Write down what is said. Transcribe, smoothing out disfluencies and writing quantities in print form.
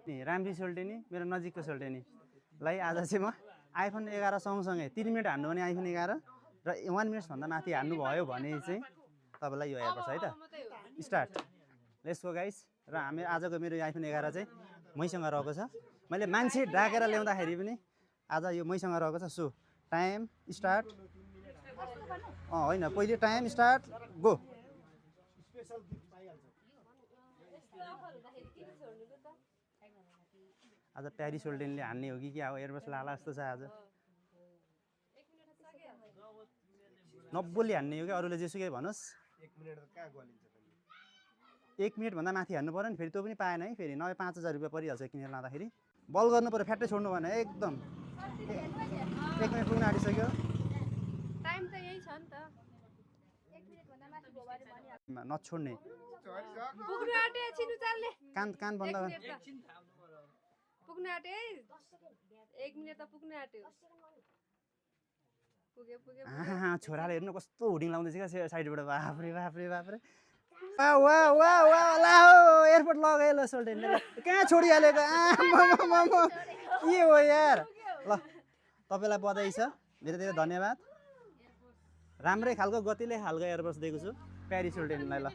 राम्री सोल्टेनी मेरो नजिकको सोल्टेनी लाई आज चाहिँ म आइफोन 11 सँगसँगै 3 मिनट हान्नु भने आइफोन 11 र 1 मिनट्सभन्दा माथि हान्नु भयो भने चाहिँ तपाईँलाई यो हेर्नुपर्छ है त। Start, let's go guys. र हामी आजको मेरो आइफोन 11 चाहिँ मैसँग रहेको छ। मैले मान्छे डाकेर ल्याउँदाखेरि पनि आज यो मैसँग रहेको छ। सो टाइम स्टार्ट, होइन पहिले टाइम स्टार्ट गो। आज प्यारी सोल्डेनले हान्ने हो कि क्या हो, एयरबस लाला जस्तो छ आज। 90ले हान्ने हो कि अरूले जेसुकै भनोस्। 1 मिनट भन्दा माथि हान्नु पर्यो नि, फेरि त्यो पनि पाएन है। फेरि नभए 5000 रुपियाँ परिहाल्छ किनेर लाँदाखेरि। बल गर्नु पर्यो, फ्याट्टै छोड्नु भएन एकदम। 1 मिनट पुग्न आँटिसक्यो। टाइम त यही छ नि त, 1 मिनट भन्दा माथि भयो भने भनिहाल्नु। नछोड्ने, पुग्नु आँटे छिनु चाल्ने। कान बन्द गर। पुग्नु आँटे है, 1 मिनट त पुग्नु आँट्यो। पुग्यो पुग्यो। छोराले हेर्नु कस्तो हुडिङ लाउँदैछ क्या साइडबाट। बाफ्रे बाफ्रे बाफ्रे, वा वा वा वा ला हो, एयरपोर्ट लगायो ल सोल्टेनले। कहाँ छोडिहालेको, के हो यार। ल तपाईँलाई बधाई छ, धेरै धेरै धन्यवाद। राम्रै खालको गतिले खालको एयरबस दिएको छु प्यारी सोल्टेनलाई। ल